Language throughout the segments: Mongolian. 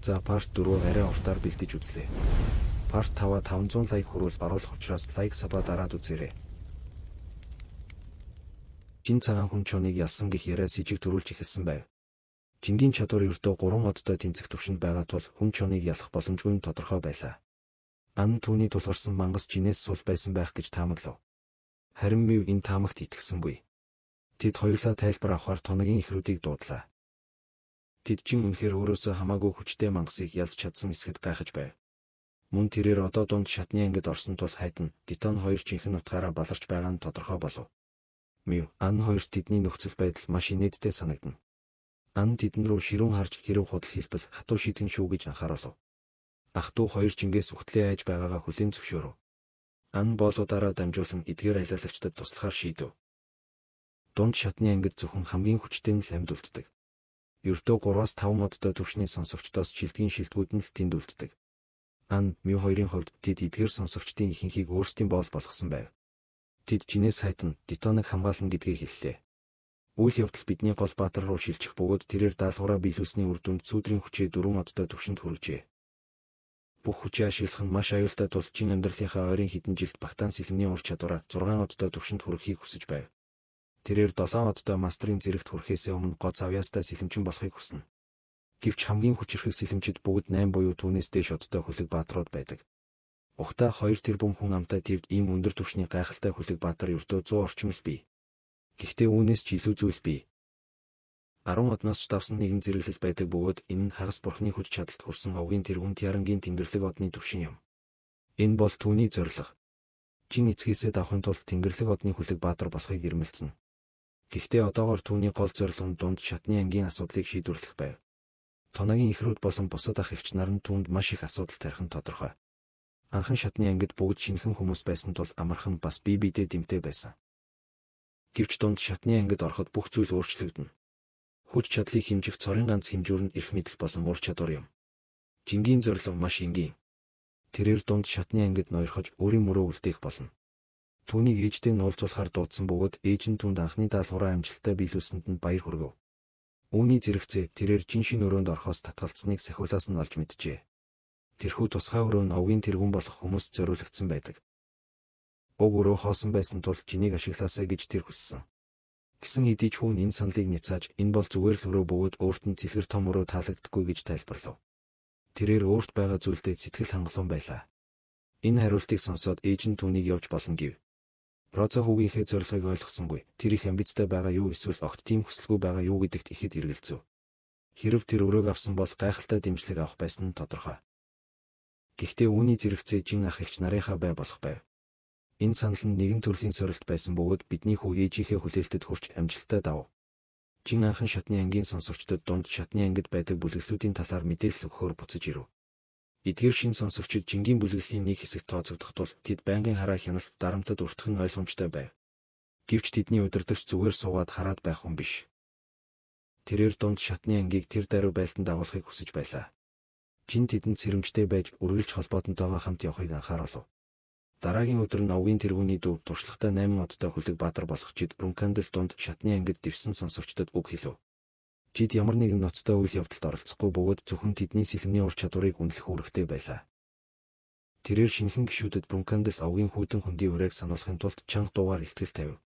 За, part 4 арай уртаар бэлдэж үзлээ. Part 5-а 500 like хүрвэл оруулах учраас like, sub аа дараад үзээрэй. Жин цагаан хүн чоныг ялсан гэх яриа сэжиг төрүүлж эхэлсэн байв. Жингийн чадвар ердөө 3 одтой тэнцэх түвшинд байгаа тул хүн чоныг ялах боломжгүй нь тодорхой байлаа. Ан түүний тулгарсан мангас жинээс сул байсан байх гэж таамаглав. Харин Мив энэ таамагт итгэсэнгүй. Тэд хоёулаа тайлбар авахар тоногийн эхрүүдийг дуудлаа. Тэд чин үнэхээр өөрөөсөө хамаагүй хүчтэй мангасыг ялж чадсан эсэхэд гайхаж байв. Мөн тэрээр одоо дунд шатны ангид орсон тул хайтан Дитон хоёр жинхэнэ утгаараа баларч байгаа нь тодорхой болов. Мив, Ан хоёр тэдний нөхцөл байдал маш инээдтэй санагдана. Ан тэдэн рүү ширүүн харж хэрэв худал хэлбэл хатуу шийтгэн шүү гэж анхааруулв. Ах дүү хоёр чингээс үхтлээ айж байгаагаа хүлээн зөвшөөрөв. Ан боолуудаараа дамжуулан эдгээр айлаалагчдад туслахаар шийдэв. Дунд шатны ангид зөвхөн хамгийн хүчтэй нь л амьд үлддэг. Ердөө 3-5 модтой түвшний сонсогчдоос шилдгийн шилдгүүд нь л тэнд үлддэг. Ан, Мю хоёрын хувьд тэд эдгээр сонсогчдын ихэнхийг өөрсдийн боол болгосон байв. Тэд жинээс хайтан Дитоныг хамгаална гэдгийг хэллээ. Үйл явдал бидний гол баатар руу шилжих бөгөөд тэрээр даалгавраа биелүүлсний үр дүнд сүүдрийн хүчээ 4 одтой түвшинд хүргэжээ. Бүх хүчээ ашиглах нь маш аюултай тул чин амьдралынхаа ойрын хэдэн жилд багтаан сэлэмний ур чадвараа 6 одтой түвшинд хүрэхийг хүсэж байв. Тэрээр 7 одтой мастрын зэрэгт хүрэхээсээ өмнө го завьяастай сэлэмчин болохыг хүснэ. Гэвч хамгийн хүчирхэг сэлэмчид бүгд 8 буюу түүнээс дээш одтой хүлэг баатрууд байдаг. Ухтаа 2 тэрбум хүн амтай твд ийм өндөр түвшний гайхалтай хүлэг баатар ердөө 100 орчим л бий. Гэхдээ үүнээс ч илүү зүйл бий. 10 одноос ч давсан нэгэн зэрэглэл байдаг бөгөөд энэ нь хагас бурхны хүч чадалд хүрсэн овгийн тэргүүн Тярангийн тэнгэрлэг одны түвшин юм. Энэ бол түүний зорилго. Жин эцгээсээ давахын тулд тэнгэрлэг одны хүлэг баатар болохыг эрмэлзэнэ. Гэхдээ одоогоор түүний гол зорилго нь дунд шатны ангийн асуудлыг шийдвэрлэх байв. Тоногийн эхрүүд болон бусад ах эгч нар нь түүнд маш их асуудал тарих нь тодорхой. Анхан шатны ангид бүгд шинэхэн хүмүүс байсан тул амархан бас бие биедээ дэмтэй байсан. Гэвч дунд шатны ангид ороход бүх зүйл өөрчлөгдөнө. Хүч чадлыг хэмжих цорын ганц хэмжүүр нь эрх мэдэл болон ур чадвар юм. Жингийн зорилго маш энгийн. Тэрээр дунд шатны ангид ноёрхож өөрийн мөрөө үлдээх болно. Түүнийг ээжтэй нь уулзуулахаар дуудсан бөгөөд ээж нь түүнд анхны даалгавраа амжилттай биелүүлсэнд нь баяр хүргэв. Үүний зэрэгцээ тэрээр жин шинэ өрөөнд орохоос татгалцсныг сахиулаас нь олж мэджээ. Тэрхүү тусгай өрөө нь овгийн тэргүүн болох хүмүүст зориулагдсан байдаг. Уг өрөө хоосон байсан тул жинийг ашиглаасай гэж тэр хүссэн. Гэсэн хэдий ч хүн энэ саналыг няцааж энэ бол зүгээр л өрөө бөгөөд өөрт нь цэлгэр том өрөө таалагддаггүй гэж тайлбарлав. Тэрээр өөрт байгаа зүйлдээ сэтгэл хангалуун байлаа. Энэ хариултыг сонсоод ээж нь түүнийг явж болно гэв. Роза хүүгийнхээ зорилгыг ойлгосонгүй. Тэр их амбицтай байгаа юу эсвэл огт тийм хүсэлгүй байгаа юу гэдэгт ихэд эргэлзэв. Хэрв тэр өрөөг авсан бол гайхалтай дэмжлэг авах байсан нь тодорхой. Гэхдээ үүний зэрэгцээ жин ах эгч нарынхаа бай болох байв. Энэ санал нь нэгэн төрлийн сорилт байсан бөгөөд бидний хүү ээжийнхээ хүлээлтэд хүрч амжилттай давв. Жин анхан шатны ангийн сонсогчдод дунд шатны ангид байдаг бүлэглүүдийн талаар мэдээлэл өгөхөөр буцаж ирэв. Эдгээр шинэ сонсогчид жингийн бүлэглэлийн нэг хэсэгт тооцогдох тул тэд байнгын хараа хяналт дарамтад өртөх нь ойлгомжтой байв. Гэвч тэдний удирдагч зүгээр суугаад хараад байх хүн биш. Тэрээр дунд шатны ангийг тэр даруй байлдан дагуулахыг хүсэж байлаа. Жин тэдэнд сэрэмжтэй байж үргэлж холбоотонтойгоо хамт явахыг анхааруулв. Дараагийн өдөр нь овгийн тэргүүний дүү туршлагатай 8 одтой хүлэг баатар болох Жид Брункандл дунд шатны ангид дэвсэн сонсогчдод үг хэлв. Жид ямар нэгэн ноцтой үйл явдалд оролцохгүй бөгөөд зөвхөн тэдний сэлэмний ур чадварыг үнэлэх үүрэгтэй байлаа. Тэрээр шинэхэн гишүүдэд Брункандл овгийн хүйтэн хөндийн уриаг сануулахын тулд чанга дуугаар илтгэл тавив.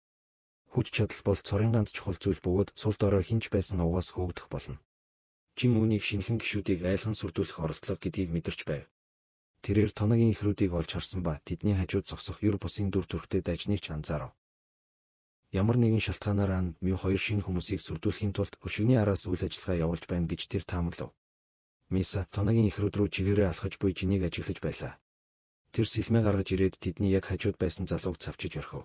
Хүч чадал бол цорын ганц чухал зүйл бөгөөд сул дорой хэн ч байсан овгоос хөөгдөх болно. Жин үүнийг шинэхэн гишүүдийг айлхан сүрдүүлэх оролдлого гэдгийг мэдэрч байв. Тэрээр тоногийн эхрүүдийг олж харсан ба тэдний хажууд зогсох ер бусын дүр төрхтэй дажныг ч анзаарав. Ямар нэгэн шалтгаанаар Ан Мю хоёр шинэ хүмүүсийг сүрдүүлэхийн тулд хөшигний араас үйл ажиллагаа явуулж байна гэж тэр таамаглав. Миса тоногийн эхрүүд рүү чигээрээ алхаж буй жинийг ажиглаж байлаа. Тэр сэлмээ гаргаж ирээд тэдний яг хажууд байсан залууг цавчиж орхив.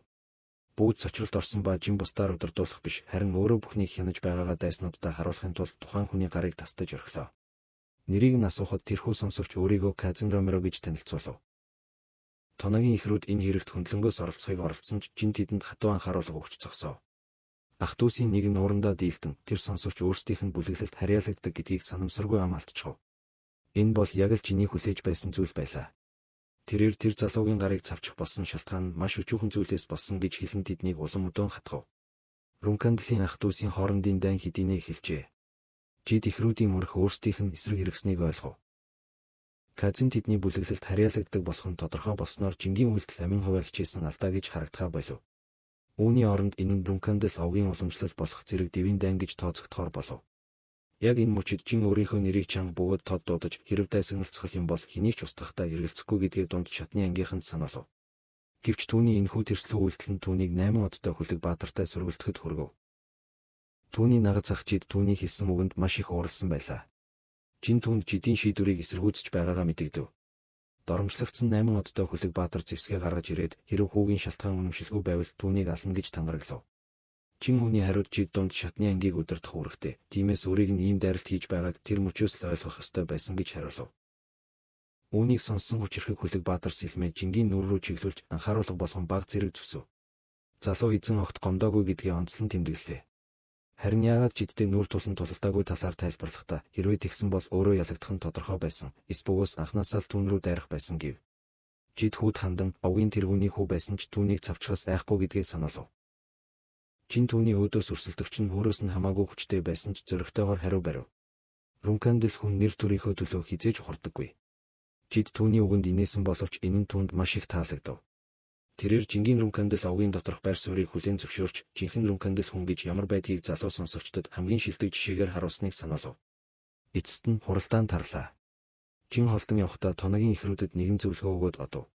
Бүгд цочролд орсон ба жин бусдаар удирдуулах биш харин өөрөө бүхнийг хянаж байгаагаа дайснууддаа харуулахын тулд тухайн хүний гарыг тастаж орхилоо. Нэрийг нь асуухад тэрхүү сонсогч өөрийгөө Казин Ромеро гэж танилцуулав. Тоногийн эхрүүд энэ хэрэгт хөндлөнгөөс оролцохыг оролдсон ч жин тэдэнд хатуу анхааруулга өгч зогсов. Ах дүүсийн нэг нь уурандаа дийлдэн тэр сонсогч өөрсдийнх нь бүлэглэлд харьяалагддаг гэдгийг санамсаргүй ам алдчихав. Энэ бол яг л чиний хүлээж байсан зүйл байлаа. Тэрээр тэр залуугийн гарыг цавчих болсон шалтгаан нь маш өчүүхэн зүйлээс болсон гэж хэлэн тэднийг улам өдөөн хатгав. Рункандлын ах дүүсийн хоорондын дайн хэдийнэ эхэлжээ. Жид эхрүүдийн мөрөх өөрсдийнх нь эсрэг хэрэгснийг ойлгов. Казин тэдний бүлэглэлд харьяалагддаг болох нь тодорхой болсноор Жингийн үйлдэл амин хувиа хичээсэн алдаа гэж харагдахаа болов. Үүний оронд энэ нь Рункандл овгийн уламжлал болох зэрэг дэвийн дайн гэж тооцогдохоор болов. Яг энэ мөчид Жин өөрийнхөө нэрийг чанга бөгөөд тод дуудаж хэрэв дайсагналцгал юм бол хэнийг ч устгахдаа эргэлзэхгүй гэдгээ дунд шатны ангийнханд сануулав. Гэвч түүний энэхүү тэрслүү үйлдэл нь түүнийг 8 одтой хүлэг баатартай сөргөлдөхөд хүргэв. Түүний нагаз ах Жид түүний хэлсэн үгэнд маш их ууралсан байлаа. Жин түүнд Жидийн шийдвэрийг эсэргүүцэж байгаагаа мэдэгдэв. Доромжлогдсон 8 одтой хүлэг баатар зэвсгээ гаргаж ирээд хэрэв хүүгийн шалтгаан үнэмшилгүй байвал түүнийг ална гэж тангараглав. Жин үүний хариуд Жид дунд шатны ангийг удирдах үүрэгтэй. Тиймээс өөрийг нь ийм дайралт хийж байгааг тэр мөчөөс л ойлгох ёстой байсан гэж хариулав. Үүнийг сонссон хүчирхэг хүлэг баатар сэлмээ Жингийн нүүр рүү чиглүүлж анхааруулга болгон баг зэрэг зүсэв. Залуу эзэн огт гомдоогүй гэдгээ онцлон тэмдэглэлээ. Харин яагаад Жидтэй нүүр тулан тулалдаагүй талаар тайлбарлахдаа хэрвээ тэгсэн бол өөрөө ялагдах нь тодорхой байсан. Эс бөгөөс анхнаасаа л түүн рүү дайрах байсан гэв. Жид хүүд хандан овгийн тэргүүний хүү байсан ч түүнийг цавчхаас айхгүй гэдгээ сануулав. Жин түүний өөдөөс өрсөлдөгч нь өөрөөс нь хамаагүй хүчтэй байсан ч зоригтойгоор хариу барив. Рункандл хүн нэр төрийнхөө төлөө хизээж ухардаггүй. Жид түүний үгэнд инээсэн боловч энэ нь түүнд маш их таалагдав. Тэрээр Жингийн Рункандл овгийн доторх байр суурийг хүлээн зөвшөөрч, жинхэнэ Рункандл хүн гэж ямар байдгийг залуу сонсогчдод хамгийн шилдэг жишээгээр харуулсныг сануулав. Эцэст нь хуралдаан тарлаа. Жин холдон явхдаа Тоногийн эхрүүдэд нэгэн зөвлөгөө өгөөд одов.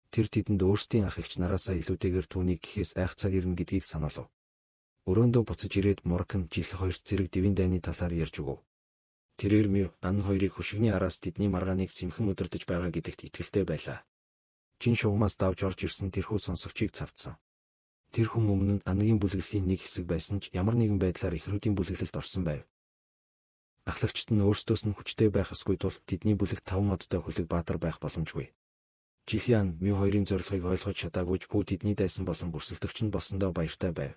Тэр тэдэнд өөрсдийн ах эгч нараасаа илүүтэйгээр түүнийг гэхээс айх цаг ирнэ гэдгийг сануулав. Өрөөндөө буцаж ирээд Моркан жил хоёрт зэрэг дэвийн дайны талаар ярьж өгөв. Тэрээр Мю, Ан хоёрыг хөшигний араас тэдний маргааныг сэмхэн удирдаж байгаа гэдэгт итгэлтэй байлаа. Жин шугамаас давж орж ирсэн тэрхүү сонсогчийг цавцсан. Тэр хүн өмнө нь Анагийн бүлэглэлийн нэг хэсэг байсан ч ямар нэгэн байдлаар эхрүүдийн бүлэглэлд орсон байв. Ахлагчид нь өөрсдөөс нь хүчтэй байх ёсгүй тул тэдний бүлэгт 5 одтой хүлэг баатар байх боломжгүй. Жилиан Мю хоёрын зорилгыг ойлгож чадаагүй ч бүү тэдний дайсан болон өрсөлдөгч нь болсондоо баяртай байв.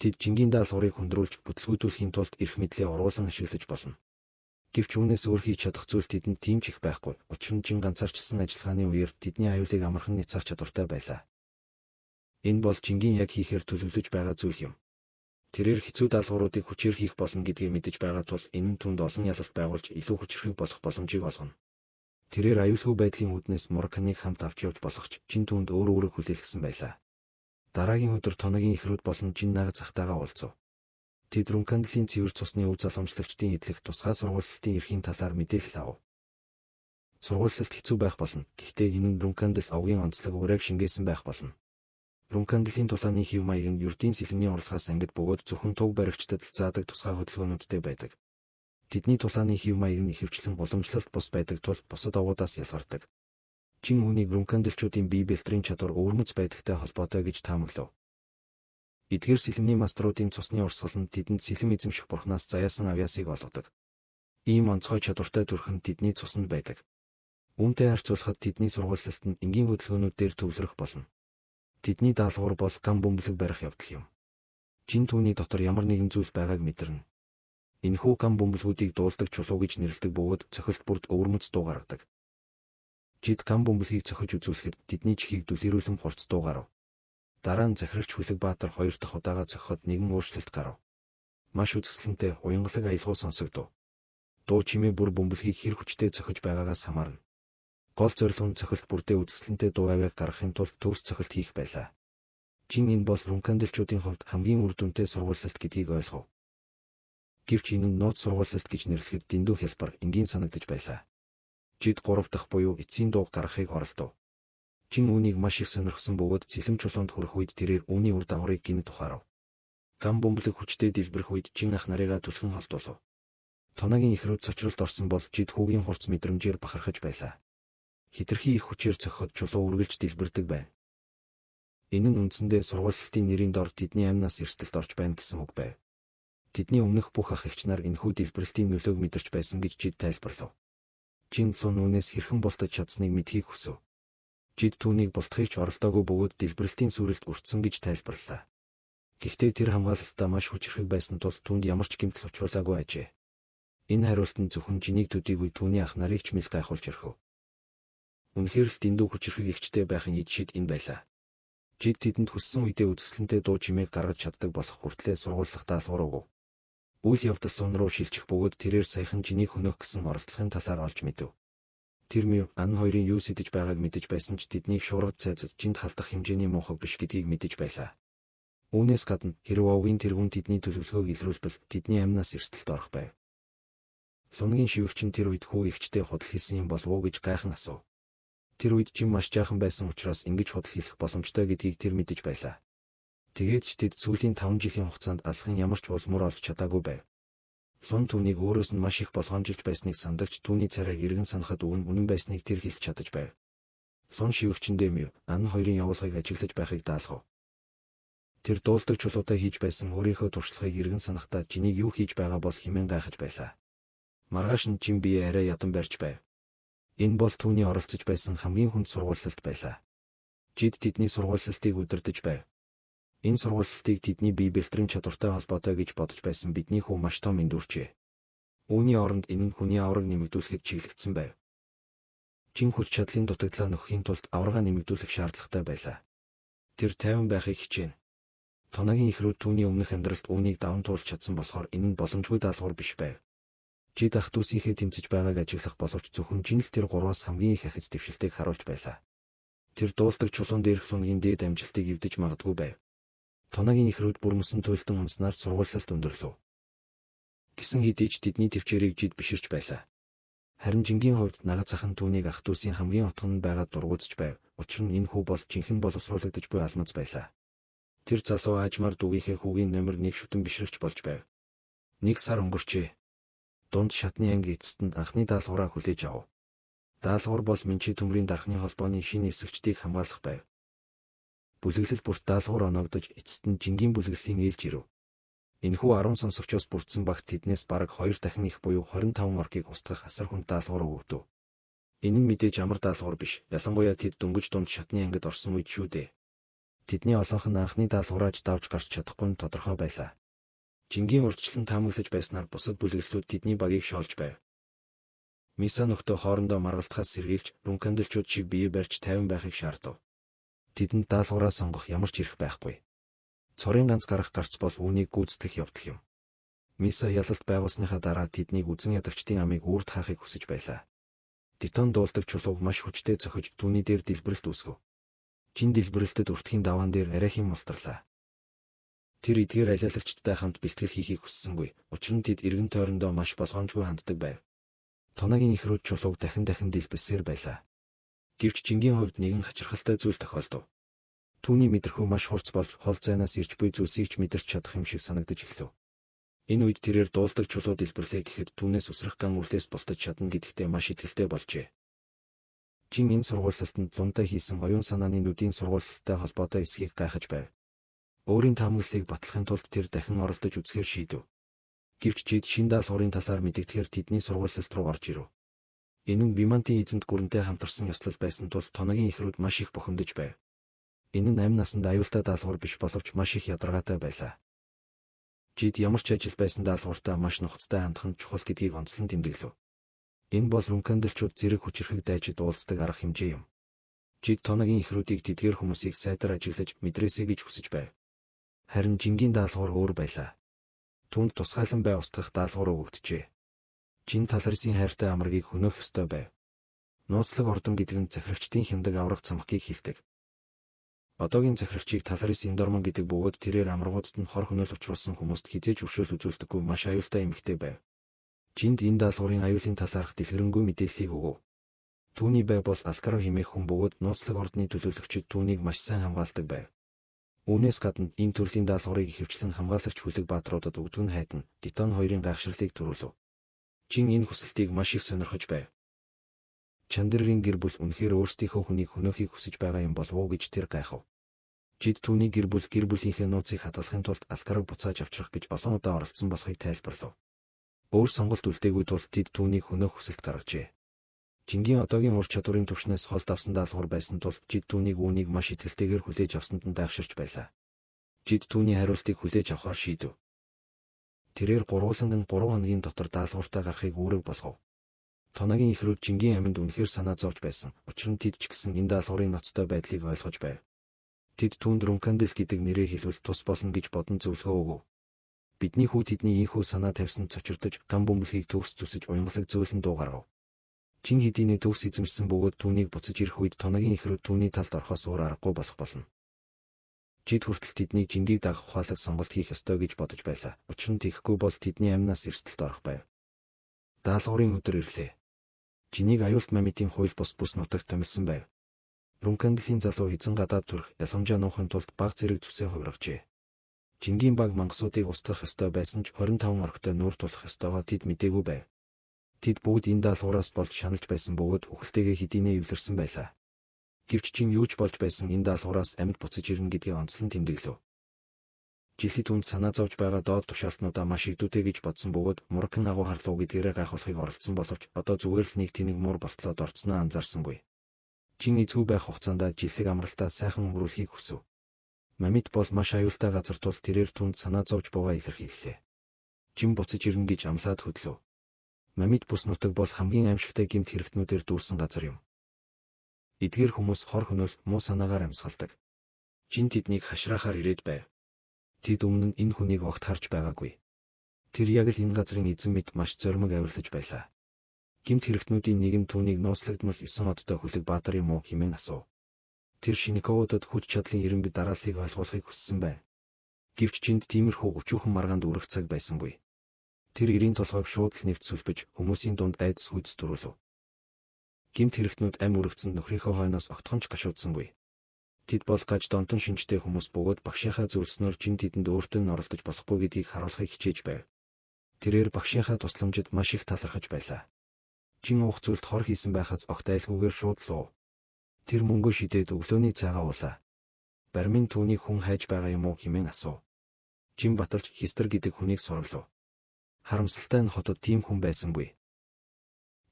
Тэд Жингийн даалгаврыг хүндрүүлж бүтлгүүдүүлэхийн тулд эрх мэдлээ уруулан ашиглаж болно. Гэвч үүнээс өөр хийж чадах зүйл тэдэнд тийм ч их байхгүй. Учир нь Жин ганцаарчилсан ажиллагааны үеэр тэдний аюулыг амархан няцаах чадвартай байлаа. Энэ бол Жингийн яг хийхээр төлөвлөж байгаа зүйл юм. Тэрээр хэцүү даалгавруудыг хүчээр хийх болно гэдгийг мэдэж байгаа тул энэ нь түүнд олон ялалт байгуулж илүү хүчирхэг болох боломжийг олгоно. Тэрээр аюулгүй байдлын үүднээс Морканыг хамт авч явж болох ч Жин түүнд өөр үүрэг хүлээлгэсэн байлаа. Дараагийн өдөр Тоногийн эхрүүд болон Жин нагаз захтайгаа уулзав. Тэд Рункандлын цэвэр цусны өв залгамжлагчдын эдлэх тусгай сургуулилтын эрхийн талаар мэдээлэл авав. Сургуулилт хэцүү байх болно. Гэхдээ энэ нь Рункандл овгийн онцлог уриаг шингээсэн байх болно. Рункандлын тулааны хэв маяг нь ердийн сэлэмний уралгаас ангид бөгөөд зөвхөн туг баригчдад л заадаг тусгай хөдөлгөөнүүдтэй байдаг. Тэдний тулааны хэв маяг нь ихэвчлэн уламжлалт бус байдаг тул бусад овгуудаас ялгардаг. Жин үүнийг Рункандлчуудын бие бэлтрийн чадвар өвөрмөц байдагтай холбоотой гэж таамаглав. Эдгээр сэлэмний маструудын цусны урсгал нь тэдэнд сэлэм эзэмших бурхнаас заяасан авьяасыг олгодог. Ийм онцгой чадвартай төрх нь тэдний цуснд байдаг. Үүнтэй харьцуулахад тэдний сургуулилт нь энгийн хөдөлгөөнүүд дээр төвлөрөх болно. Тэдний даалгавар бол гам бөмбөлөг барих явдал юм. Жин түүний дотор ямар нэгэн зүйл байгааг мэдэрнэ. Энэхүү гам бөмбөлгүүдийг дуулдаг чулуу гэж нэрлэдэг бөгөөд цохилт бүрд өвөрмөц дуу гаргадаг. Жид гам бөмбөлгийг цохиж үзүүлэхэд тэдний чихийг дүлэрүүлэн хурц дуу гарав. Дараа нь захирагч Хүлэг Баатар хоёр дахь удаага цохиход нэгэн өөрчлөлт гарав. Маш үзэсгэлэнтэй уянгалаг аялгау сонсогдов. Дуу чимээ бүр бөмбөлгийг хэр хүчтэй цохиж байгаагаас хамаарна. Гол зорилго нь цохилт бүрдээ үзэсгэлэнтэй дуу авиаг гаргахын тулд төгс цохилт хийх байлаа. Жин энэ бол Рункандлчуудын хувьд хамгийн үр дүнтэй сургуулилт гэдгийг ойлгов. Гэвч энэ нь нууц сургуулилт гэж нэрлэхэд дэндүү хялбар энгийн санагдаж байлаа. Жид 3 дахь буюу эцсийн дууг гаргахыг оролдов. Жин үүнийг маш их сонирхсон бөгөөд сэлэм чулуунд хүрэх үед тэрээр үүний үр дагаврыг гинэт ухаарав. Гам бөмбөлөг хүчтэй дэлбэрэх үед Жин ах нарыгаа түлхэн холдуулав. Тоногийн эхрүүд цочролд орсон бол Жид хүүгийн хурц мэдрэмжээр бахархаж байлаа. Хэтэрхий их хүчээр цохиход чулуу үргэлж дэлбэрдэг байв. Энэ нь үндсэндээ сургуулилтын нэрийн дор тэдний амнаас эрсдэлд орж байна гэсэн үг байв. Тэдний өмнөх бүх ах эгч нар энэхүү дэлбэрэлтийн нөлөөг мэдэрч байсан гэж Жид тайлбарлав. Жин лун үүнээс хэрхэн бултаж чадсныг мэдхийг хүсэв. Жид түүнийг бултахыг ч оролдоогүй бөгөөд дэлбэрэлтийн сүрэлд өртсөн гэж тайлбарлалаа. Гэхдээ тэр хамгаалалтаа маш хүчирхэг байсан тул түүнд ямар ч гэмтэл учруулаагүй ажээ. Энэ хариулт нь зөвхөн Жинийг төдийгүй түүний ах нарыг ч мэл гайхуулж орхив. Үнэхээр л дэндүү хүчирхэг эгчтэй байхын ид шид энэ байлаа. Жид тэдэнд хүссэн үедээ үзэсгэлэнтэй дуу чимээг гаргаж чаддаг болох хүртлээр сургуулах даалгавар өгөв. Үйл явдал лун руу шилжих бөгөөд тэрээр саяхан Жинийг хөнөөх гэсэн оролдлогын талаар олж мэдэв. Тэр Мю, Ан хоёрын юу сэдэж байгааг мэдэж байсан ч тэднийг шуургад цайзад Жинд халдах хэмжээний муухай биш гэдгийг мэдэж байлаа. Үүнээс гадна хэрэв овгийн тэргүүн тэдний төлөвлөгөөг илрүүлбэл тэдний амнаас эрсдэлд орох байв. Лунгийн шивгч нь тэр үед хүү эгчтэй худал хийсэн юм болов уу гэж гайхан асуув. Тэр үед Жин маш жаахан байсан учраас ингэж худал хийх боломжтой гэдгийг тэр мэдэж байлаа. Тэгээд ч тэд сүүлийн 5 жилийн хугацаанд алхахын ямар ч улмөр олж чадаагүй байв. Лун түүнийг өөрөөс нь маш их болгоомжилж байсныг сандагч түүний царайг эргэн санахад үн үнэн байсныг тэр хэлж чадаж байв. Лун шивгчэндээ Мю, Ан хоёрын явуулгыг ажиглаж байхыг даалгав. Тэр дуулдаг чулуутай хийж байсан өөрийнхөө туршлагыг эргэн санахдаа Жинийг юу хийж байгаа бол хэмээн гайхаж байлаа. Маргааш нь Жин бие арай ядан барьж байв. Энэ бол түүний оролцож байсан хамгийн хүнд сургуулилалт байлаа. Жид тэдний сургуулилалтыг удирдах байв. Энэ сургуулилтыг тэдний бие бэлтрийн чадвартай холбоотой гэж бодож байсан бидний хүү маш том эндүрчээ. Үүний оронд энэ нь хүний авраг нэмэгдүүлэхэд чиглэгдсэн байв. Жин хүч чадлын дутагдлаа нөхөхийн тулд аваргаа нэмэгдүүлэх шаардлагатай байлаа. Тэр тайван байхыг хичээнэ. Тоногийн ихрүүд түүний өмнөх амьдралд үүнийг даван туулж чадсан болохоор энэ нь боломжгүй даалгавар биш байв. Жид ах дүүсийнхээ тэмцэж байгааг ажиглах боловч зөвхөн Жин л тэр гурваас хамгийн их ахиц дэвшилтэйг харуулж байлаа. Тэр дуулдаг чулуун дээрх лунгийн дээд амжилтыг эвдэж магадгүй байв. Тоногийн ихрүүд бүрмөсөн туйлдэн унснаар сургуулилалт өндөрлөв. Гисэн хэдий ч тэдний төвчээрийг Жид биширч байлаа. Харин Жингийн хувьд нагад цахан түүнийг ах дүүсийн хамгийн отгон нь байгаад дургуутсаж байв. Учир нь энэ хүү бол жинхэнэ боловсруулагдаж буй алмаз байлаа. Тэр залуу аажмаар дүүгийнхээ хүүгийн номер 1 шүтэн бишрэгч болж байв. 1 сар өнгөрчээ. Дунд шатны анги эцэст нь анхны даалгавраа хүлээж авав. Даалгавар бол Минчи төмрийн дархны холбооны шинэ эсэгчдийг хамгаалах байв. Бүлэглэл бүрт даалгавар оноогдож эцэст нь Жингийн бүлэглэлийн ээлж ирэв. Энэхүү 10 сонсогчоос бүрдсэн багт тэднээс бараг 2 дахин их буюу 25 оркийг устгах асар хүнд даалгавар өгөгдөв. Энэ нь мэдээж амар даалгавар биш. Ялангуяа тэд дөнгөж дунд шатны ангид орсон үед шүү дээ. Тэдний олонх нь анхны даалгаврааж давж гарч чадахгүй нь тодорхой байлаа. Жингийн урьдчилан таамаглаж байснаар бусад бүлэглэлүүд тэдний багийг шоолж байв. Миса нөхдөө хоорондоо маргалдахаас сэргийлж, рункандалчууд шиг бие барьж тайван байхыг шаардав. Тэдэнд даалгавраа сонгох ямар ч эрх байхгүй. Цорын ганц гарах гарц бол үүнийг гүйцэтгэх явдал юм. Миса ялалт байгуулсныхаа дараа тэднийг үзэн ядагчдын амыг үрд хаахыг хүсэж байлаа. Дитон дуулдаг чулууг маш хүчтэй цохиж түүний дээр дэлбэрэлт үүсгэв. Жин дэлбэрэлтэд өртгийн даваан дээр арайхийн мултарлаа. Тэр эдгээр алиалагчдтай хамт бэлтгэл хийхийг хүссэнгүй. Учир нь тэд эргэн тойрондоо маш болгоомжгүй ханддаг байв. Тоногийн ихрүүд чулууг дахин дахин дэлбэлсээр байлаа. Гэвч Жингийн хувьд нэгэн хачирхалтай зүйл тохиолдов. Түүний мэдрэхүй маш хурц болж хол зайнаас ирж буй зүйлсийг ч мэдэрч чадах юм шиг санагдаж эхлэв. Энэ үед тэрээр дуулдаг чулуу дэлбэрлээ гэхэд түүнээс үсрэх ган үрлээс бултаж чадна гэдэгтээ маш итгэлтэй болжээ. Жин энэ сургуулилтанд лунтай хийсэн оюун санааны нүдийн сургуулилттай холбоотой эсхийг гайхаж байв. Өөрийн таамаглалыг батлахын тулд тэр дахин оролдож үзэхээр шийдэв. Гэвч Жид шин даалгаврын талаар мэдэгдэхээр тэдний сургуулилалт руу орж ирэв. Энэ нь Вимантын эзэнт гүрэнтэй хамтарсан ёслол байсан тул Тоногийн ихрүүд маш их бухимдаж байв. Энэ нь амь насанд аюултай даалгавар биш боловч маш их ядаргаатай байлаа. Жид ямар ч ажил байсан даалгавартаа маш нухацтай хандах нь чухал гэдгийг онцлон тэмдэглэв. Энэ бол рункандалчууд зэрэг хүчирхэг дайчид уулздаг арга хэмжээ юм. Жид Тоногийн ихрүүдийг тэдгээр хүмүүсийг сайтар ажиглаж мэдрээсэй гэж хүсэж байв. Харин Жингийн даалгавар өөр байлаа. Түүнд тусгайлан бай устгах даалгавар өгөгдөжээ. Жин Таларсын хайртай амрагийг хөнөөх ёстой байв. Нууцлаг ордон гэдэг нь захирагчдын хямдаг авраг цамхгийг хэлдэг. Одоогийн захирагчийг Таларис Эндормон гэдэг бөгөөд тэрээр амрагуудад нь хор хөнөөл учруулсан хүмүүст хэзээ ч өршөөл үзүүлдэггүй маш аюултай эмэгтэй байв. Жинд энэ даалгаврын аюулын талаарх дэлгэрэнгүй мэдээллийг өгөв. Түүний бай бол Алкаро хэмээх хүн бөгөөд нууцлаг ордны төлөөлөгчид түүнийг маш сайн хамгаалдаг байв. Үүнээс гадна ийм төрлийн даалгаврыг ихэвчлэн хамгаалагч хүлэг бааtruудад өгдөг нь хайтан Дитон хоёрын гайхшрлыг төрүүлв. Жин энэ хүсэлтийг маш их сонирхож байв. Чандэрийн гэр бүл үнэхээр өөрсдийнхөө хүнийг хөнөөхийг хүсэж байгаа юм болов уу гэж тэр гайхав. Жид түүний гэр бүл гэр бүлийнхээ нууцыг хадгалахын тулд Алкарог буцааж авчрах гэж олон удаа оролдсон болохыг тайлбарлав. Өөр сонголт үлдээгүй тул тэд түүнийг хөнөөх хүсэлт гаргажээ. Жингийн одоогийн ур чадварын түвшнээс хол давсан даалгавар байсан тул Жид түүнийг үүнийг маш итгэлтэйгээр хүлээж авсанд нь гайхширч байлаа. Жид түүний хариултыг хүлээж авахар шийдэв. Тэрээр гурвууланг нь 3 хоногийн дотор даалгавартаа гарахыг үүрэг болгов. Тоногийн ихрүүд Жингийн аминд үнэхээр санаа зовж байсан. Учир нь тэд ч гэсэн энэ даалгаврын ноцтой байдлыг ойлгож байв. Тэд түүнд Рункандел гэдэг нэрээр хэлвэл тус болно гэж бодон зөвлөгөө өгөв. Бидний хүү тэдний ийнхүү санаа тавьсан цочирдож, гам бөмбөлгийг төгс зүсэж уянгалаг зөөлөн дуу гаргав. Чин хэдийнээ төгс эзэмшсэн бөгөөд түүнийг буцаж ирэх үед тоногийн ихрүүд түүний талд орохоос өөр аргагүй болох болно. Жид хүртэл тэднийг жингийг дагах ухаалаг сонголт хийх ёстой гэж бодож байлаа. Учир нь тэгэхгүй бол тэдний амнаас эрсдэлд орох байв. Даалгаврын өдөр ирлээ. Жинийг аюулт мамитын хууль бус бүс нутагт томилсон байв. Рункандлийн залуу эзэн гадаад төрх ялгамжаа нуухын тулд баг зэрэг зүсээ хувиргажээ. Жингийн баг мангасуудыг устгах ёстой байсан ч 25 орхитой нүүр тулах ёстойгоо тэд мдээгүй байв. Тэд бүгд энэ даалгавраас болж шаналж байсан бөгөөд үхэлтэйгээ хэдийнээ эвлэрсэн байлаа. Гэвч чин юу ч болж байсан энэ даалгавраас амьд буцаж ирнэ гэдгийг онцлон тэмдэглэв. Жилид түнд санаа зовж байгаа доод тушаалтнуудаа маш игдүүтэй гэж бодсон бөгөөд мурагхан агуу харлуу гэдгээрээ гайхуулахыг оролдсон боловч одоо зүгээр л нэг тэнэг муур болтлоо дорцсноо анзаарсангүй. Чин эзгүй байх хугацаанд жилиг амралтаа сайхан өнгөрүүлэхийг хүсэв. Мамит бол маш аюултай газар тул тэрээр түнд санаа зовж буйгаа илэрхийллээ. Жин буцаж ирнэ гэж амлаад хөдлөв. Мамит бүс нутаг бол хамгийн аимшигтай гэмт хэрэгтнүүдээр дүүрсэн газар юм. Эдгээр хүмүүс хор хөнөөл муу санаагаар амьсгалдаг. Жин тэднийг хашраахаар ирээд байв. Тэд өмнө нь энэ хүнийг огт харж байгаагүй. Тэр яг л энэ газрын эзэн мэт маш зоримог авирлаж байлаа. Гэмт хэрэгтнүүдийн нэг нь түүнийг нууцлагдмал 9 одтой хүлэг баатар юм уу хэмээн асуув. Тэр Шиниководод хүч чадлын эренбэ дарааллыг ойлгуулахыг хүссэн байна. Гэвч чинд тиймэрхүү өчүүхэн маргаанд үрэх цаг байсангүй. Тэр эрийн толгойг шууд л нэвт сүлбэж хүмүүсийн дунд айдас хүйдэс төрүүлв. Гэмт хэрэгтнүүд ам үрэгдсэнд нөхрийнхөө хойноос огтхон ч гашуудсангүй. Тэд бол гаж донтон шинжтэй хүмүүс бөгөөд багшийнхаа зөвлөснөөр чин тэдэнд өөртөө нь оролдож болохгүй гэдгийг харуулахыг хичээж байв. Тэрээр багшийнхаа тусламжид маш их талархаж байлаа. Чин уух зүйлд хор хийсэн байхаас огт айлгүйгээр шууд л уув. Тэр мөнгөө шидээд өглөөний цайгаа уулаа. Бармин түүнийг хүн хайж байгаа юм уу хэмээн асуув. Жин баталж Хистер гэдэг хүнийг сургалав. Харамсалтай нь хотод тийм хүн байсангүй.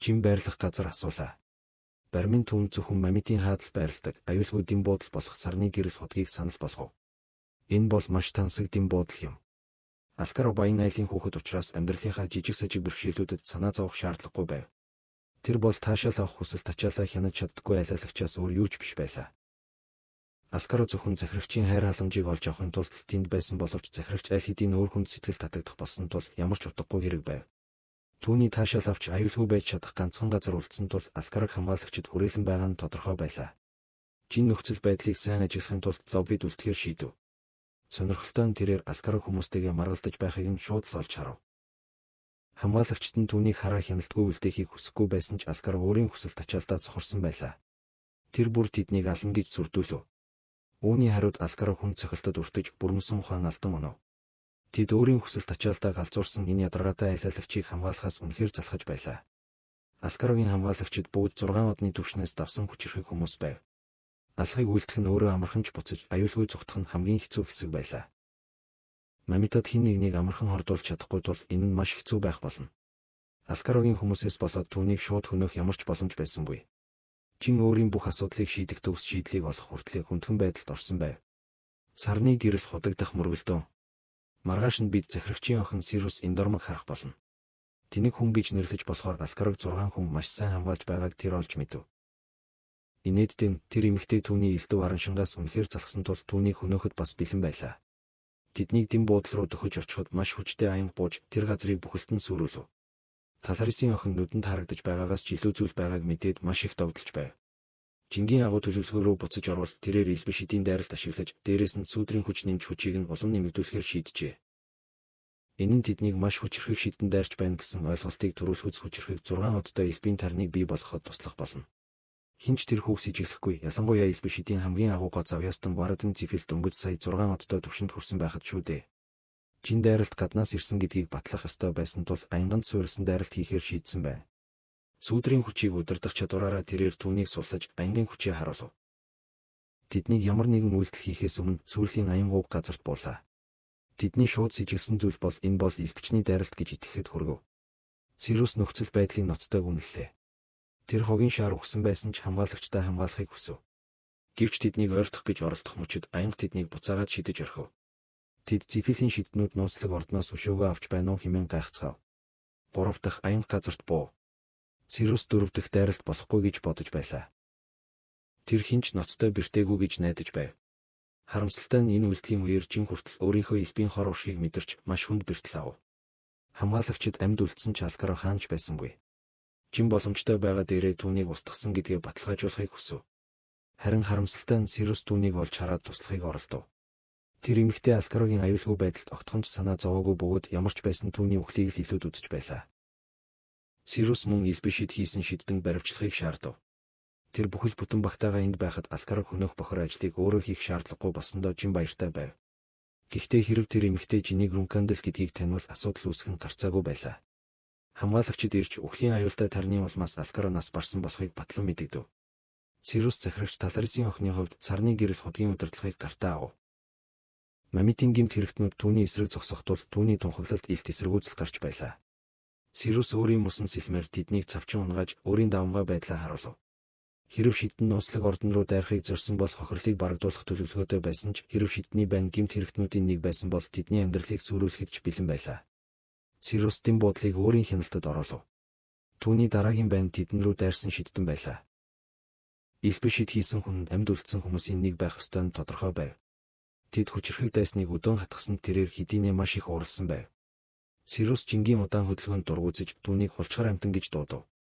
Жин байрлах газар асуулаа. Бармин түүнд зөвхөн мамитын хаадал байрладаг аюулгүй дэм буудал болох сарны гэрэл худгийг санал болгов. Энэ бол маш тансаг дэм буудал юм. Алкаро баян айлын хүүхэд учраас амьдралынхаа жижиг сажиг бэрхшээлүүдэд санаа зовох шаардлагагүй байв. Тэр бол таашаал авах хүсэл тачаалаа хянаж чаддаггүй айлаалагчаас өөр юу ч биш байлаа. Алкаро зөвхөн захирагчийн хайр халамжийг олж авахын тулд тэнд байсан боловч захирагч аль хэдийн өөр хүнд сэтгэл татагдах болсон тул ямар ч утгагүй хэрэг байв. Түүний таашаал авч аюулгүй байж чадах ганцхан газар үлдсэн тул Алкарог хамгаалагчид хүрээлэн байгаа нь тодорхой байлаа. Жин нөхцөл байдлыг сайн ажиглахын тулд лоббид үлдэхээр шийдэв. Сонирхолтой нь тэрээр Алкарог хүмүүстэйгээ маргалдаж байхыг нь шууд л олж харав. Хамгаалагчид нь түүнийг хараа хяналтгүй үлдээхийг хүсэхгүй байсан ч Алкар өөрийн хүсэл тачаалдаа сохорсон байлаа. Тэр бүр тэднийг ална гэж сүрдүүлв. Үүний хариуд Алкар хүн цохилтод өртөж бүрмсэн ухаан алдан унав. Тэд өөрийн хүсэл тачаалдаа галзуурсан энэ ядаргаатай айлаалагчийг хамгаалахаас үнэхээр залхаж байлаа. Алкарогийн хамгаалагчид бүгд 6 одны түвшнээс давсан хүчирхэг хүмүүс байв. Алхыг үйлдэх нь өөрөө амархан ч буцаж аюулгүй зугтах нь хамгийн хэцүү хэсэг байлаа. Мамитад хэн нэгнийг амархан хордуулж чадахгүй тул энэ нь маш хэцүү байх болно. Алкарогийн хүмүүсээс болоод түүнийг шууд хөнөөх ямар ч боломж байсангүй. Чин өөрийн бүх асуудлыг шийдэх төгс шийдлийг олох хүртлээр хүндхэн байдалд орсон байв. Сарны гэрэл худагдах мөргөлдөө. Маргааш нь бид захирагчийн охин Сирус Эндормог харах болно. Тэнэг хүн гэж нэрлэж болохоор Алкарог 6 хүн маш сайн хамгаалж байгааг тэр олж мэдэв. Инээдтэй нь тэр эмэгтэй түүний элдв араншингаас үнэхээр залхсан тул түүнийг хөнөөхөд бас бэлэн байлаа. Тэднийг дэм буудлын руу дөхөж очиход маш хүчтэй аянга бууж тэр газрыг бүхэлд нь сүрүүлв. Таларисын охин нүдэнд харагдаж байгаагаас ч илүү зүйл байгааг мэдээд маш их догдолж байв. Жингийн агуу төлөвлөгөө рүү буцаж орвол тэрээр элбэ шидийн дайралт ашиглаж дээрээс нь сүүдрийн хүч нэмж хүчийг нь улам нэмэгдүүлэхээр шийджээ. Энэ нь тэднийг маш хүчирхэг шидэн дайрч байна гэсэн ойлголтыг төрүүлэхүйц хүчирхэг 6 одтой элбийн тарныг бий болгоход туслах болно. Хэн ч тэр хүүг сэжиглэхгүй ялангуяа элбэ шидийн хамгийн агуу гоо завьяастан Варадын зэфэл дөнгөж сая 6 одтой төвшөнд хүрсэн байхад шүү дээ. Жин дайралт гаднаас ирсэн гэдгийг батлах ёстой байсан тул аянгант суурилсан дайралт хийхээр шийдсэн байна. Сүүдрийн хүчийг удирдах чадвараараа тэрээр түүнийг суллаж аянгийн хүчээ харуулв. Тэднийг ямар нэгэн үйлдэл хийхээс өмнө сүүлийн аянгууг газарт буулаа. Тэдний шууд сэжиглэсэн зүйл бол энэ бол элбэчний дайралт гэж итгэхэд хүргэв. Сирус нөхцөл байдлыг ноцтойг үнэллээ. Тэр хогийн шаар үхсэн байсан ч хамгаалагчдаа хамгаалахыг хүсэв. Гэвч тэднийг ойртох гэж оролдох мөчид аянга тэднийг буцаагаад шидэж орхив. Тэд Зефилийн шиднүүд нууцлаг ордноос өшөөгөө авч байна уу хэмээн гайхацгаав. 3 дахь аянга газарт буу. Сирус 4 дахь дайралт болохгүй гэж бодож байлаа. Тэр хэн ч ноцтой бэртээгүй гэж найдаж байв. Харамсалтай нь энэ үйлдэлийн үеэр Жин хүртэл өөрийнхөө элбийн хор уршгийг мэдэрч маш хүнд бэртэл авав. Хамгаалагчид амьд үлдсэн ч Алкаро хаанч байсангүй. Жин боломжтой байгаа дээрээ түүнийг устгасан гэдгээ баталгаажуулахыг хүсэв. Харин харамсалтай нь Сирус түүнийг олж хараад туслахыг оролдов. Тэр эмэгтэй Алкарогийн аюулгүй байдалд огтхон ч санаа зовоогүй бөгөөд ямар ч байсан түүний үхлийг л илүүд үзэж байлаа. Сирус мөн Илбишид хийсэн шидтэн баривчлахыг шаардав. Тэр бүхэл бүтэн багтаага энд байхад Алкарог хөнөөх бохор ажлыг өөрөө хийх шаардлагагүй болсондоо Жин баяртай байв. Гэхдээ хэрэв тэр эмэгтэй Жинийг Рункандл гэдгийг танивал асуудал үүсэх нь гарцаагүй байлаа. Хамгаалагчид ирж үхлийн аюултай тарны улмаас Алкаро нас барсан болохыг батлан мэдэгдэв. Сирус захирагч Таларисын охины хувьд сарны гэрэл худгийн удирдлагыг гартаа авав. Мамитын гэмт хэрэгтнүүд түүний эсрэг зогсох тул түүний тунхаглалд илт эсэргүүцэл гарч байлаа. Сирус өөрийн мусан сэлмээр тэднийг цавчин унгааж өөрийн давамгай байдлаа харуулв. Хэрэв шидэн нууцлаг ордон руу дайрахыг зорьсон бол хохирлыг барагдуулах төлөвлөгөөтэй байсан ч хэрэв шидний байн гэмт хэрэгтнүүдийн нэг байсан бол тэдний амьдралыг сүрүүлэхэд ч бэлэн байлаа. Сирус дэм буудлыг өөрийн хяналтад оруулав. Түүний дараагийн байн тэдэн рүү дайрсан шидтэн байлаа. Илбишид хийсэн хүн амьд үлдсэн хүмүүсийн нэг байх ёстой нь тодорхой байв. Тэд хүчирхэг дайсныг өдөөн хатгасанд тэрээр хэдийнэ маш их уурласан байв. Сирус жингийн удаан хөдөлгөөнд дургүйцэж түүнийг хулчгар амьтан гэж дуудав.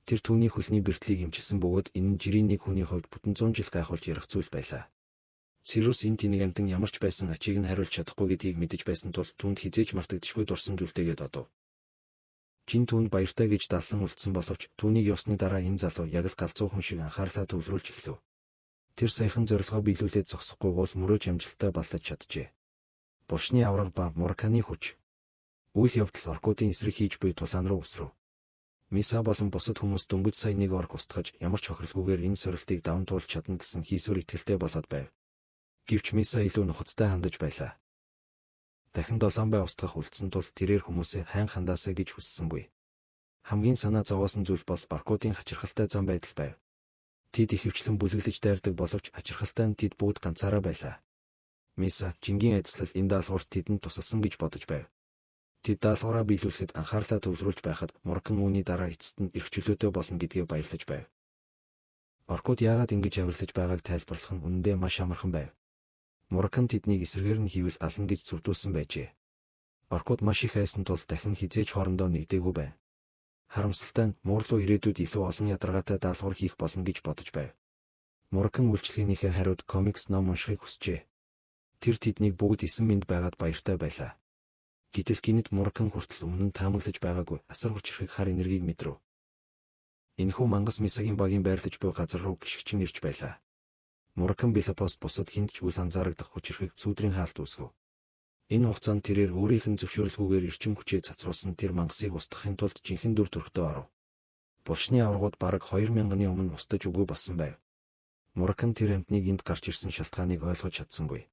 Тэр түүний хөлний бэртлийг эмчилсэн бөгөөд энэ нь жирийн нэг хүний хувьд бүтэн 100 жил гайхуулж ярих зүйл байлаа. Сирус энэ тэнэг амьтан ямар ч байсан ачийг нь хариулж чадахгүй гэдгийг мэдэж байсан тул түүнд хэзээ ч мартагдашгүй дурсамж үлдээгээд одов. Жин түүнд баяртай гэж даллан үлдсэн боловч түүнийг явсны дараа энэ залуу яг л галзуу хүн шиг анхаарлаа төвлөрүүлж эхлэв. Тэр саяхан зорилгоо биелүүлээд зогсохгүй бол мөрөөж амжилттай баллаж чаджээ. Булшны авраг ба Мураканы хүч. Үйл явдал оркуудын эсрэг хийж буй тулаан руу өсрөв. Миса болон бусад хүмүүс дөнгөж сая нэг орк устгаж ямар ч хохирлгүйгээр энэ сорилтыг даван туулж чадна гэсэн хийсвэр итгэлтэй болоод байв. Гэвч Миса илүү нухацтай хандаж байлаа. Дахин долоон бай устгах үлдсэн тул тэрээр хүмүүсээ сайн хандаасай гэж хүссэнгүй. Хамгийн санаа зовоосон зүйл бол оркуудын хачирхалтай зам байдал байв. Тэд ихэвчлэн бүлэглэж дайрдаг боловч хачирхалтай нь тэд бүгд ганцаараа байлаа. Миса жингийн адислал энэ даалгаварт тэдэнд тусалсан гэж бодож байв. Тэд даалгавраа биелүүлэхэд анхаарлаа төвлөрүүлж байхад Муракан үүний дараа эцэст нь эрх чөлөөтэй болно гэдгээ баярлаж байв. Оркууд яагаад ингэж авирлаж байгааг тайлбарлах нь үнэндээ маш амархан байв. Муракан тэднийг эсрэгээр нь хийвэл ална гэж зүрдүүлсэн байжээ. Оркууд маш их айсан тул дахин хэзээ ч хоорондоо нэгдээгүй байв. Харамсалтай нь муурлуу ирээдүйд илүү олон ядаргаатай даалгавар хийх болно гэж бодож байв. Муракан үйлчлэгнийхээ хариуд комикс ном уншихыг хүсжээ. Тэр тэднийг бүгд эсэн мэнд байгаад баяртай байлаа. Гэтэл гинэт Муракан хүртэл өмнө нь таамаглаж байгаагүй асар хүчирхэг хар энергийг мэдрэв. Энэхүү мангас Мисагийн багийн байрлаж буй газар руу гიშгчин ирж байлаа. Муракан Белопос бусад хэнд ч үл анзаарагдах хүчирхэг сүүдрийн хаалт үүсгэв. Энэ хугацаанд тэрээр өөрийнх нь зөвшөөрлгүйгээр эрчим хүчээ цацруулсан тэр мангасыг устгахын тулд жинхэнэ дүр төрхтөө оров. Булшны аваргууд бараг 2000-ны өмнө устдаж үгүй болсон байв. Муракан тэр амьтныг энд гарч ирсэн шалтгааныг ойлгож чадсангүй.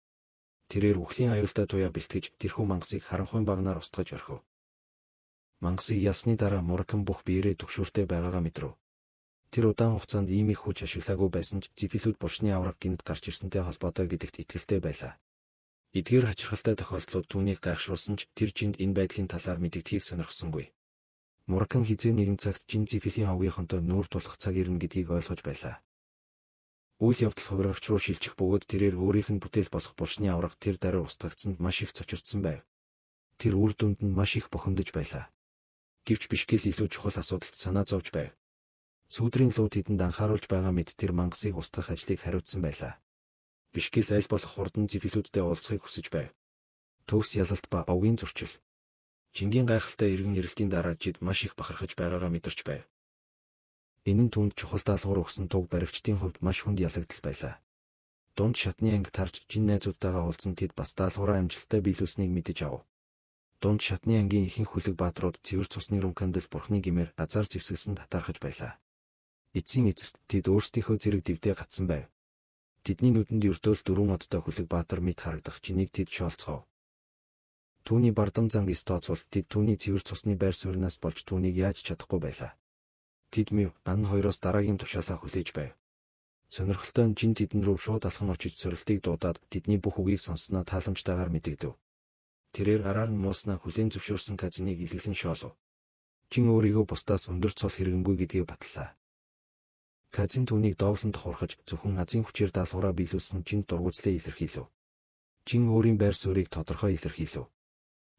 Тэрээр үхлийн аюултай туяа бэлтгэж тэрхүү мангасыг харанхуйн багнаар устгаж орхив. Мангасыг ялсны дараа Муракан бүх биеэрээ түгшүүртэй байгаагаа мэдрэв. Тэр удаан хугацаанд ийм их хүч ашиглаагүй байсан ч зэвхэлүүд булшны аварга гинэт гарч ирсэнтэй холбоотой гэдэгт итгэлтэй байлаа. Эдгээр хачирхалтай тохиолдлууд түүнийг гайхшруулсан ч тэр жинд энэ байдлын талаар мэдэгдэхийг сонирхсонгүй. Муракан хэзээ нэгэн цагт жин зэвхэлийн овгийнхонтой нүүр тулах цаг ирнэ гэдгийг ойлгож байлаа. Үйл явдал хувирагч руу шилжих бөгөөд тэрээр өөрийнх нь бүтээл болох булшны аварга тэр даруй устгагдсанд маш их цочирдсан байв. Тэр үр дүнд нь маш их бухимдаж байлаа. Гэвч бишгэл илүү чухал асуудалд санаа зовж байв. Сүүдрийн луу тэдэнд анхааруулж байгаа мэт тэр мангасыг устгах ажлыг хариуцсан байлаа. Бишгэл аль болох хурдан зэвхлүүдтэй уулзахыг хүсэж байв. Төгс ялалт ба овгийн зөрчил. Жингийн гайхалтай эргэн ирэлтийн дараа жид маш их бахархаж байгаагаа мэдэрч байв. Энэ нь түүнд чухал даалгавар өгсөн туг баригчдын хувьд маш хүнд ялагдал байлаа. Дунд шатны анги тарж жин найзуудтайгаа уулзсан тэд бас даалгавраа амжилттай биелүүлснийг мэдэж авав. Дунд шатны ангийн ихэнх хүлэг баатрууд цэвэр цусны рункандл бурхны гимээр азар зэвсгэлсэнд татаархаж байлаа. Эцсийн эцэст тэд өөрсдийнхөө зэрэг дэвдээ гацсан байв. Тэдний нүдэнд ердөөл дөрвөн одтой хүлэг баатар мэт харагдах чинийг тэд шоолцгов. Түүний бардам занг эс тооцвол тэд түүний цэвэр цусны байр сууринаас болж түүнийг яаж чадахгүй байлаа. Тэд Мю, Ан хоёроос дараагийн тушаалаа хүлээж байв. Сонирхолтой нь жин тэдэн рүү шууд алхан очиж сорилтыг дуудаад тэдний бүх үгийг сонссноо тааламжтайгаар мэдэгдэв. Тэрээр араар нь мууснаа хүлээн зөвшөөрсөн казиныг илэглэн шоолов. Жин өөрийгөө бусдаас өндөр цол хэрэгэнгүй гэдгийг батлаа. Казин түүнийг доовлон тохуурхаж зөвхөн азийн хүчээр даалгавраа биелүүлсэн жинд дургүйцлээ илэрхийлв. Жин өөрийн байр суурийг тодорхой илэрхийлв.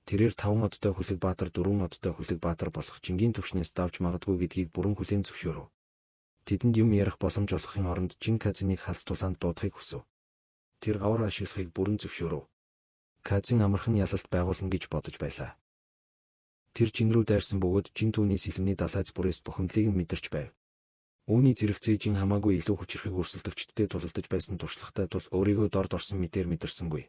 Тэрээр 5 одтой Хүлэг Баатар 4 одтой Хүлэг Баатар болох Жингийн түвшнээс давж магадгүй гэдгийг бүрэн хүлээн зөвшөөрөв. Тэдэнд юм ярих боломж олгохын оронд Жин Казиныг халз тулаанд дуудахыг хүсэв. Тэр авар ашиглахыг бүрэн зөвшөөрөв. Казин амархан ялалт байгуулна гэж бодож байлаа. Тэр жин рүү дайрсан бөгөөд жин түүний сэлэмний далайц бүрээс бухимдлыг нь мэдэрч байв. Үүний зэрэгцээ жин хамаагүй илүү хүчирхэг өрсөлдөгчдтэй тулалдаж байсан туршлагатай тул өөрийгөө дорд орсон мэтээр мэдэрсэнгүй.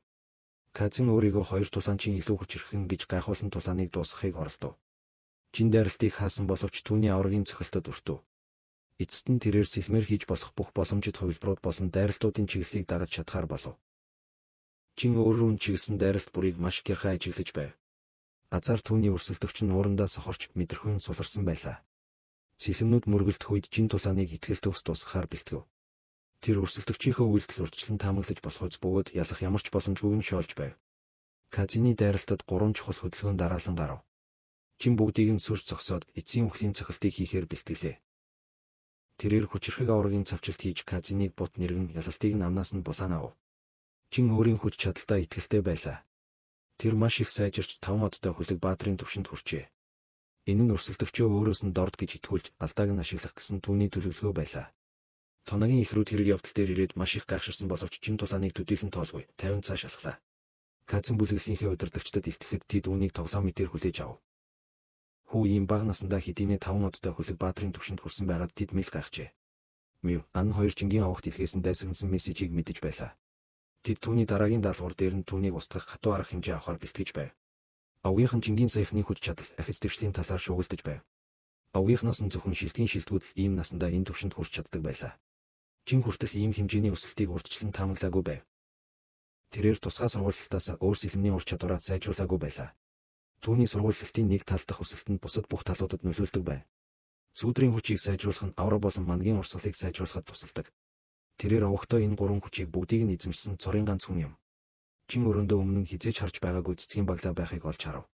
Казин өөрийгөө хоёр тулаанчин илүү хүчирхэгнэ гэж гайхуулан тулааныг дуусгахыг оролдов. Жин дайралтыг хаасан боловч түүний аваргын цохилтод өртөв. Эцэст нь тэрээр сэлмээр хийж болох бүх боломжит хувилбарууд болон дайралтуудын чиглэлийг дагаж чадахаар болов. Жин өөр рүү нь чиглэсэн дайралт бүрийг маш гярхай ажиглаж байв. Азар түүний өрсөлдөгч нь уурандаа сохорч мэдрэхүйн суларсан байлаа. Сэлэмнүүд мөргөлдөх үед жин тулааныг итгэл төгс дуусгахаар бэлтгэв. Тэр өрсөлдөгчийнхөө үйлдэл урьдчилан таамаглаж болохуйц бөгөөд ялах ямар ч боломжгүйг нь шоолж байв. Казины дайралтад 3 чухал хөдөлгөөн дараалан гарав. Жин бүгдийг нь сүрч зогсоод эцсийн үхлийн цохилтыг хийхээр бэлтгэлээ. Тэрээр хүчирхэг аваргын цавчилт хийж Казиныг бут нэргэн ялалтыг нь амнаас нь булаан авав. Жин өөрийн хүч чадалдаа итгэлтэй байлаа. Тэр маш их сайжирч 5 одтой Хүлэг Баатрын түвшинд хүрчээ. Энэ нь өрсөлдөгчөө өөрөөс нь дорд гэж итгүүлж алдааг нь ашиглах гэсэн түүний төлөвлөгөө байлаа. Тоногийн ихрүүд хэрэг явдал дээр ирээд маш их гайхширсан боловч жин тулааныг төдийлөн тоолгүй 50 цааш алхлаа. Казин бүлэглэлийнхээ удирдагчдад илтгэхэд тэд үүнийг тоглоом мэтээр хүлээж авав. Хүү ийм бага насандаа хэдийнэ 5 одтой Хүлэг Баатрын түвшинд хүрсэн байгаад тэд мэл гайхжээ. Мю, Ан хоёр жингийн авахт илгээсэн дайсагнасан мессежийг мэдэж байлаа. Тэд түүний дараагийн даалгавар дээр нь түүнийг устгах хатуу арга хэмжээ авахар бэлтгэж байв. Овгийнх нь жингийн саяхны хүч чадал ахиц дэвшлийн талаар шуугилдаж байв. Овгийнхноос нь зөвхөн шилтгийн шилтгүүд л ийм насандаа энэ түвшинд хүрч чаддаг байлаа. Жин хүртэл ийм хэмжээний өсөлтийг урьдчилан таамаглаагүй байв. Тэрээр тусгай сургуулилтаас өөр сэлэмний ур чадвараа сайжруулаагүй байлаа. Түүний сургуулилтын нэг тал дахь өсөлт нь бусад бүх талуудад нөлөөлдөг байв. Сүүдрийн хүчийг сайжруулах нь авраг болон мангийн урсгалыг сайжруулахад тусалдаг. Тэрээр овогтой энэ гурван хүчийг бүгдийг нь эзэмшсэн цорын ганц хүн юм. Жин өрөөндөө өмнө нь хэзээ ч харж байгаагүй цэцгийн баглаа байхыг олж харав.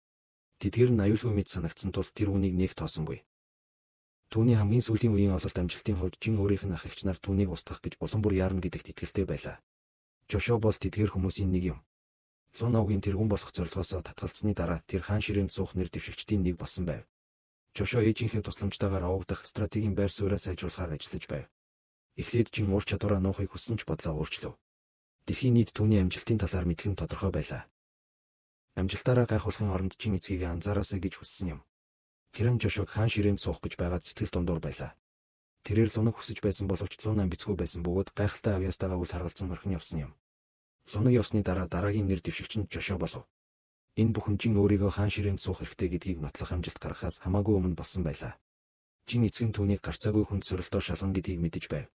Тэдгээр нь аюулгүй мэт санагдсан тул тэр үнийг нэг тоосонгүй. Түүний хамгийн сүүлийн үеийн ололт амжилтын хувьд жин өөрийнх нь ах эгч нар түүнийг устгах гэж улам бүр яарна гэдэгт итгэлтэй байлаа. Жошо бол тэдгээр хүмүүсийн нэг юм. Лун овгийн тэргүүн болох зорилгоосоо татгалзсаны дараа тэр хаан ширээнд суух нэр дэвшигчдийн нэг болсон байв. Жошо ээжийнхээ тусламжтайгаар овогдох стратегийн байр сууриа сайжруулахаар ажиллаж байв. Эхлээд жин ур чадвараа нуухыг хүссэн ч бодлоо өөрчлөв. Дэлхийн нийт түүний амжилтын талаар мэдэх нь тодорхой байлаа. Амжилтаараа гайхуулахын оронд жин эцгийг анзаараасай гэж хүссэн юм. Киран Жошог хаан ширээнд суух гэж байгаад сэтгэл дундуур байлаа. Тэрээр лунаг хүсэж байсан боловч лун амбицгүй байсан бөгөөд гайхалтай авьяастайгаа үл харгалзан орхин явсан юм. Лунаг явсны дараа дараагийн нэр дэвшигч нь Жошо болов. Энэ бүхэн жин өөрийгөө хаан ширээнд суух хэрэгтэй гэдгийг нотлох амжилт гаргахаас хамаагүй өмнө болсон байлаа. Жин эцэг нь түүнийг гарцаагүй хүнд сорилтоор шалгана гэдгийг мэдэж байв.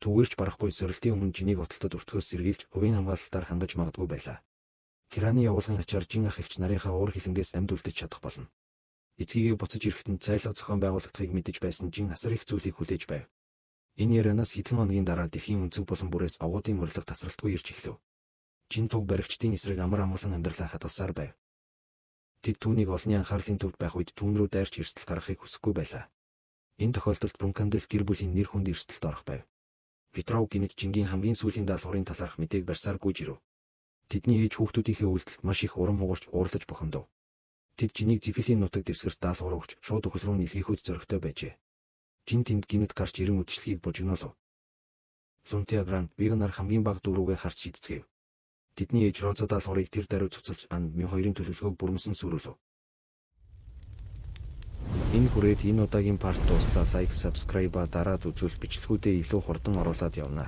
Түүгээрч барахгүй сорилтын өмнө жинийг отолтод өртгөөс сэргийлж хувийн хамгаалалтаар хангаж магадгүй байлаа. Кираны явуулгын ачаар жин ах эгч нарынхаа уур хилэнгээс амьд үлдэж чадах болно. Эцгийгээ буцаж ирэхэд нь цайлга зохион байгуулагдахыг мэдэж байсан жин асар их зүйлийг хүлээж байв. Энэ ярианаас хэдхэн хоногийн дараа дэлхийн өнцөг булан бүрээс овгуудын урилга тасралтгүй ирж эхлэв. Жин туг баригчдын эсрэг амар амгалан амьдралаа хадгалсаар байв. Тэд түүнийг олонний анхаарлын төвд байх үед түүн рүү дайрч эрсдэл гаргахыг хүсэхгүй байлаа. Энэ тохиолдолд Брункандел гэр бүлийн нэр хүнд эрсдэлд орох байв. Петров гинэт жингийн хамгийн сүүлийн даалгаврын талаарх мэдээг барьсаар гүйж ирэв. Тэдний ээж хүүхдүүдийнхээ үйлдэлд маш их урам хугарч уурлаж бухимдав. Тэд жинийг Зефилийн нутаг дэвсгэрт даалгавар өгч шууд үхэл рүү нэлгэхүйд зоригтой байжээ. Жин тэнд гинэт гарч ирэн үдшилтгийг бужигнуулав. Лунтиагран бие нар хамгийн бага дүүрүүгээ харж шийдцгээв. Тэдний ээж Роза даалгаврыг тэр даруй цуцалж Ан Мю хоёрын төлөвлөгөөг бүрэмсэн сүрүүлв. Энэ хүрээд энэ удаагийн part дууслаа. Like, subscribe дараад үзвэл бичлэгүүдээ илүү хурдан оруулаад явна.